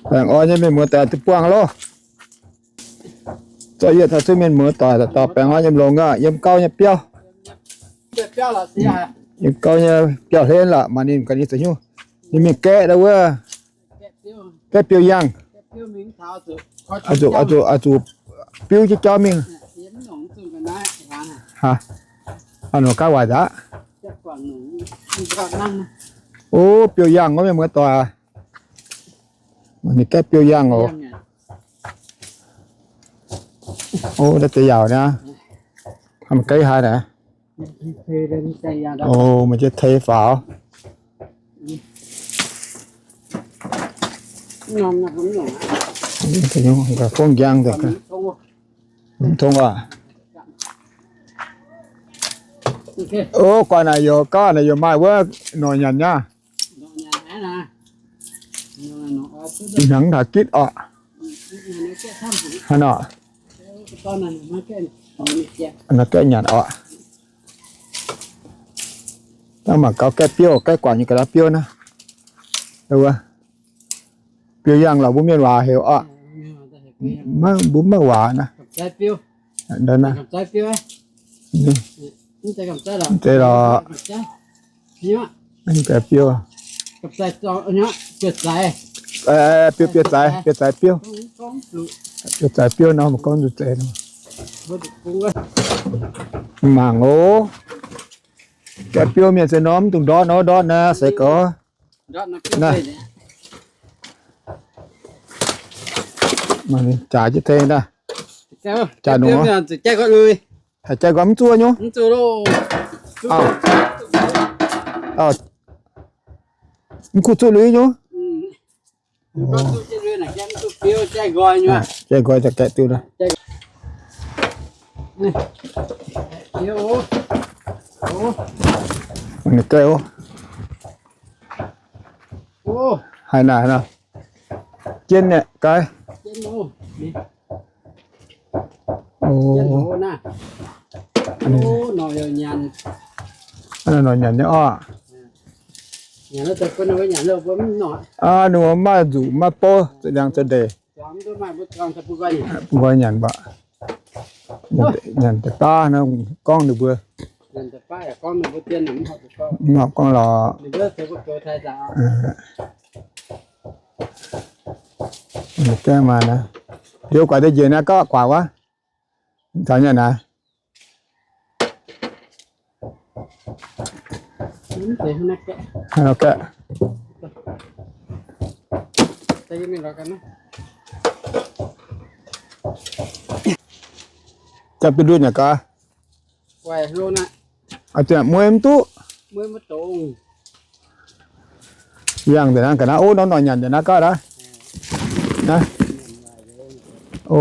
Baengh orn nyei mienh muoz doic duqv buangh loh. Zorqv yietc taux zuqc mienh muoz doic, dauh dauh baengh orn yiem longx aqv, yiem gauh nyei biauv. Yiem gauh nyei biauv hlen lorqc, maaih ninh ganh nyei zoux hnyouv. Ninh mingh gaeqv daaih wuov, gaeqv biouv yangh. Oix zuqc, oix zuqc biuv jienv jauv mingh. Aa, nongc gaav waaic nzaqc. O, biouv yangh wuov mienh muoz doic. Ninh gaeqv biouv yangh oc. O, naaiv deix yaauc niaa. Mv gaengh haaix naaic. O, meih jienv tei faaux. Fongv njang, mv tong aqv. O, guaax naaic youc gauh naaic youc maaih wuov norqc nyanc nyei. Hnyangx taux gitv orqc. Hnangv nor. Gaeqv nyanc orqc. Dangh mangc gaax gaeqv biouv, gaeqv guangc nyei ga'naaiv biouv naaiv. Biouv yangh lorqc, mbuo mienh waac heuc orqc. Mbuo maiv waac naaiv. Deix lorqc. Biouv, biouv zaic, biouv zaic biouv, biouv zaic biouv nor, maiv gorngv nzuqc zeiz nor. Mangc oc. Gaeqv biouv mienh se norm dungx ndortv nor, ndortv naaiv se gorx. Jaax jienv tengx daaih. Jaax nungx. Haiz jaax gorx mv zuqv nyei. Mv kuv zuqv lui nyei. Jai nqoi zaqc gaeqv diuh. Gaeqv oc. Haaix naaic nor? Jienv nyei, gaaix. Norqc nyanc nyei orqc. Ninh mbuo maaih nzuqc maaih bouv, za'liangx za'ndeic. Bun nqoi nyanc mbuo. Nyanc deix baav nor, gorngv ninh mbuo. Mv horpc gorngv lorqc. Gaeqv maaih naaiv. Liuz guaax deix njiec naaiv gauh guaax wuov. Taux nyanc naaiv. Gaeqv. Jaax biouv nduqc nyanc gaax. Mueiz mv duqv. Yangh nzengc naaiv ga'naaiv, ov, norm noic nyanc nzengc naaiv gaav aqv. O,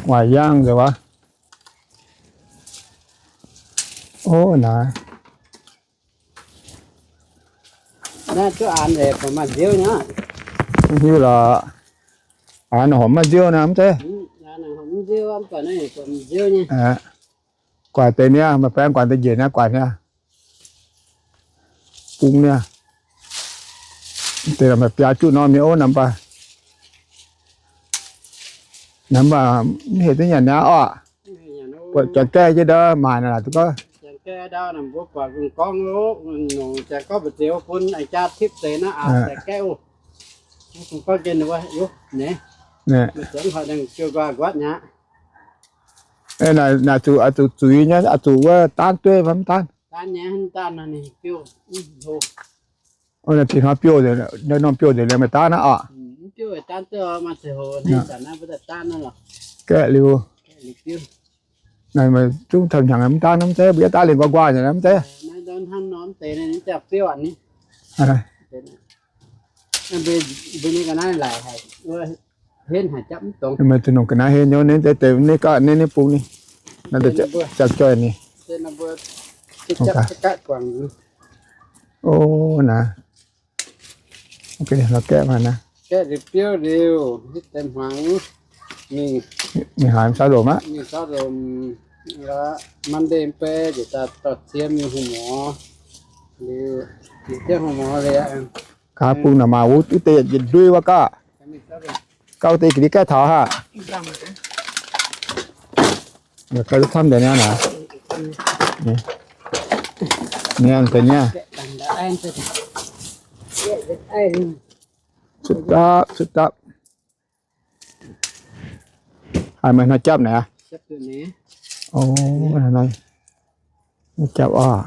waaic yangh nzengc wuov. O, naaiv. Mv hiuv lorqc. Aa, nangc horpc maiv nziouv naaiv mv zeiz. Guaax deix niaa, maaih baeng guaax deix njiec niaa, guaax niaa. Bung niaa. Deix maaih biaa juqv norm nyei ov, namx baac. Namx baac mv hec duqv nyanc niaa orqc. Buatc janx gaeqv jienv ndau maaic naaic duqv gorngv. Naaic zuqc, zuqc zuiz nyei, zuqc wuov daanv dueiv mv daanv. Naaiv norm biouv nzengc, naaiv norm biouv nzengc liemh maaih daanv aqv orqc. Gaeqv liuz, naaiv zungv taux hnyangx mv daanv mv zeiz, mbuo yietv daav liemh nquaah nquaah nzengc mv zeiz. Meih zuqc nongc ga'naaiv hlen nyei, ninh deix deix ninh gaav ninh ninh bung ninh, ziangh joih ninh. O, naaiv. Gaeqv liuz biouv liuz, mingh haaix, saux lomc aqv. Monday mv bei njiec daaih dorh cie mingh hungh morz. Gaax bung naaic maac wuov deix yietc ndui wuov gaax. Gauh deix ga'ndiev gaeqv taux haac. Gauh camv deix niaa naaic. Niaa deix niaa. Cuotv dapv, cuotv dapv. Haaix meih hnoi japv naaic aqv? O, hnoi japv oc.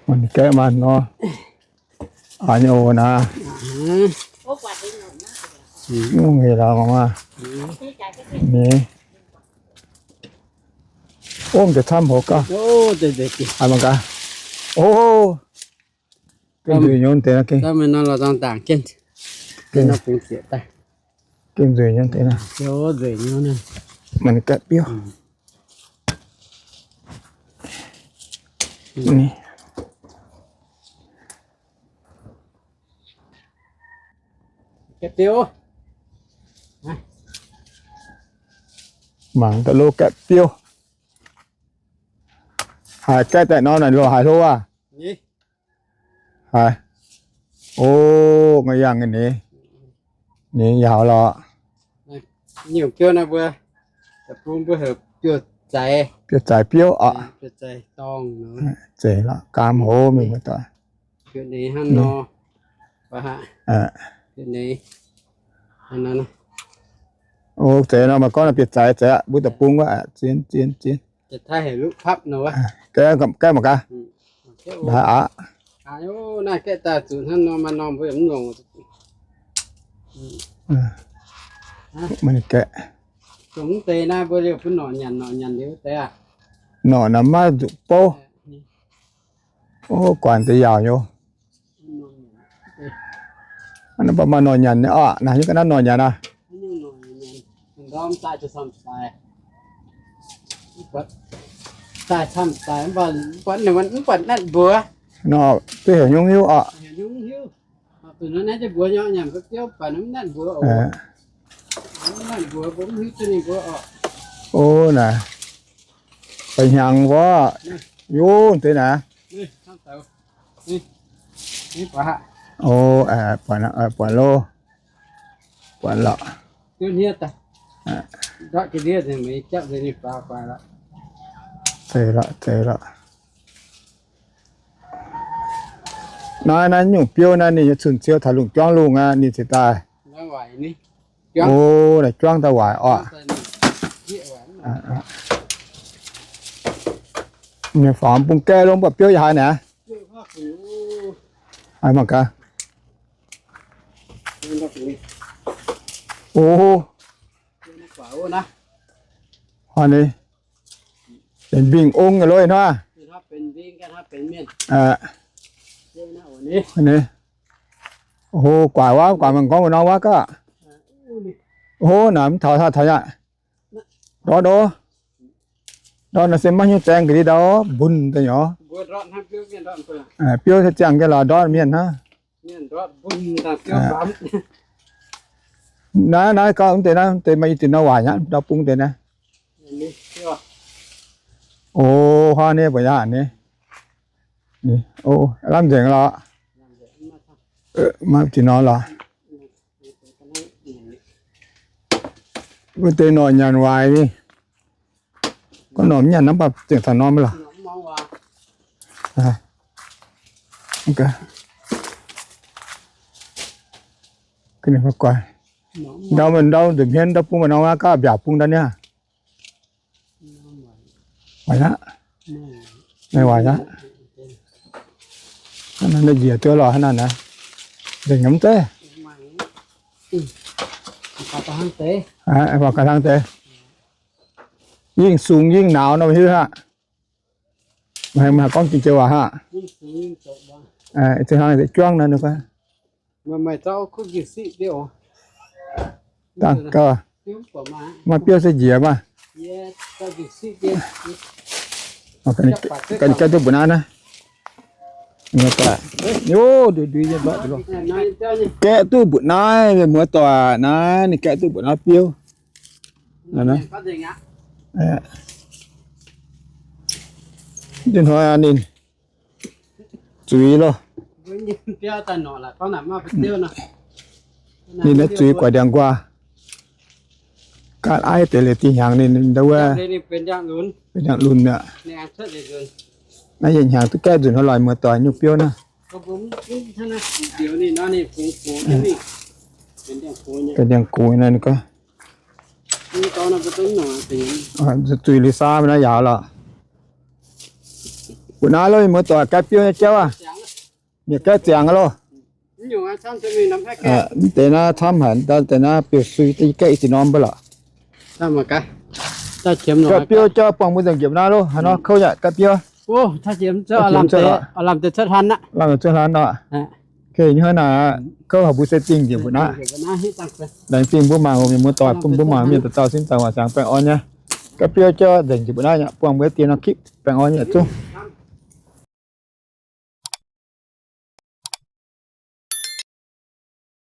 Mangc gaax maaih nor. Aa, nyei oc naaiv. Mv hec lorqc, mangc maah. Ni. Ov, deix camv hoc gauh. Aa, mangc gaax. O, gengh nzueic nyei deix, gengh. Gengh nzueic nyei deix. Mangc gaax biouv. Ni. Mangc daaih lo gaeqv biouv. Haaix gaeqv daaih nor naaic lo haaix hlo aqv? Haaix? O, ngaih yangh nyei ni. Ni yaauc lorqc. Biouv-zaic biouv oc. Zeiz lorqc, gaam hoz mingh muoz-doic. O, zeiz nor maaih gorngv biouv-zaic zeiz aqv, mbuo deic-bung wuov, zien, zien, zien. Gaeqv mangc gaax. Naaiv aqv. Mv gaeqv. Norqc naaiv maiv zuqc bouv. O, guaax deix yaauc nyei. Naaiv mv baac maaih norqc nyanc nyei oc. Naaiv nyungc ga'naaiv norqc nyanc aqv. Nor, duqv heuc nyungc hiuv oc. O, naaic. Ba'hnyangx wuov. Yungv deix naaic. O, buatc loh. Buatc lorqc. Zeiz lorqc, zeiz lorqc. Naaiv, naaiv nyungc biouv naaiv ninh nyei cun-ciou taux lungh juangv lungh aqv, ninh cingx daaih. O, naaic juangv daaih waaic oc. Mienh faaux bung gaeqv longx, mv baac biouv yaac haaix naaic. Haaix mangc gaax. O, hnoi ni, benx mbingh ong nyei lov hnoi. O, guaax wuov, guaax mangc gorngv wuov nor wuov gaax. O, naaic mv taux haaix taux yaac ndortv ov. Ndortv naaic se maiv hiuv zaeng ga'ndiev ndau, mbun daaih nyei. Biouv se ziangh jienv lorz ndortv mienh hnangv. Naaiv, naaiv gauh mv deix naaiv, mv deix maaih i zinh nor waaic nyaqv ndau bung deix naaiv. O, huaav nyei mbuo yaac ni. Ni, o, lamh nzengc lorqc. Maiv zinh nor lorqc. Wuov deix norqc nyanc waaic ni. Gorngv norqc mv nyanc naaiv mv baac zengc taux norm lorqc. Ndau, ndau nzunc hmien ndau bung maaih norm aqv, gaav mbiaauc bung ndau niaa. Waaic aqv. Meih waaic aqv. Hnangv naaiv njiec duqv lorqc hnangv naaiv. Nzengc nyei mv zeiz. Faaux gaax hnangv deix. Yingh sungx yingh nauz nor hiuv haqv. Meih gorngv jiex joux waac haqv. Zinh hnangv juangv nor. Dangh gauh maaih biouv se njiec maah. Ganh duqv mbuo naaiv naaiv. Gaeqv duqv mbuoqc naaiv, mienh muoz-doic, naaiv ninh gaeqv duqv mbuoqc naaiv biouv. Hnoi ninh zuiz loh. Ninh naaiv zuiz guaix ndiangx-nquaah. Gaatv aiv deix liuz dih hnyangx ninh ndau wuov benx ndiangx-lunx mi'aqv. Naaiv yietc hnyangx duqv gaeqv nzunc hnoi lorqc, muoz-doic, nyungc biouv naaiv. Benx ndiangx-gox naaiv ninh gorngv. Zuiz liuz saav naaiv yaauc lorqc. Mbuo naaiv loh, muoz-doic, gaeqv biouv nyei jauv aac, mienh gaeqv ziangx loh. Mv deix naaiv camv haic, deix naaiv biouv sui deix gaeqv i ziqc norm mbuo lorqc. Gaeqv biouv jauv buangh mbuo nzengc njiec naaiv loh, haaix nor kouv yaac gaeqv biouv. Lamh cuotv hlan nor. Hnangv naaic, kouv haic mbuo se dingh njiec mbuo naaiv. Laengz zingh mbuo mangc, mienh muoz-doic bun mbuo mangc, mienh dauh dauh sin zaangc waac siangx baengh orn nyei. Gaeqv biouv jauv nzengc njiec mbuo naaiv, buangh mbuo deix norm clip baengh orn nyei zungv.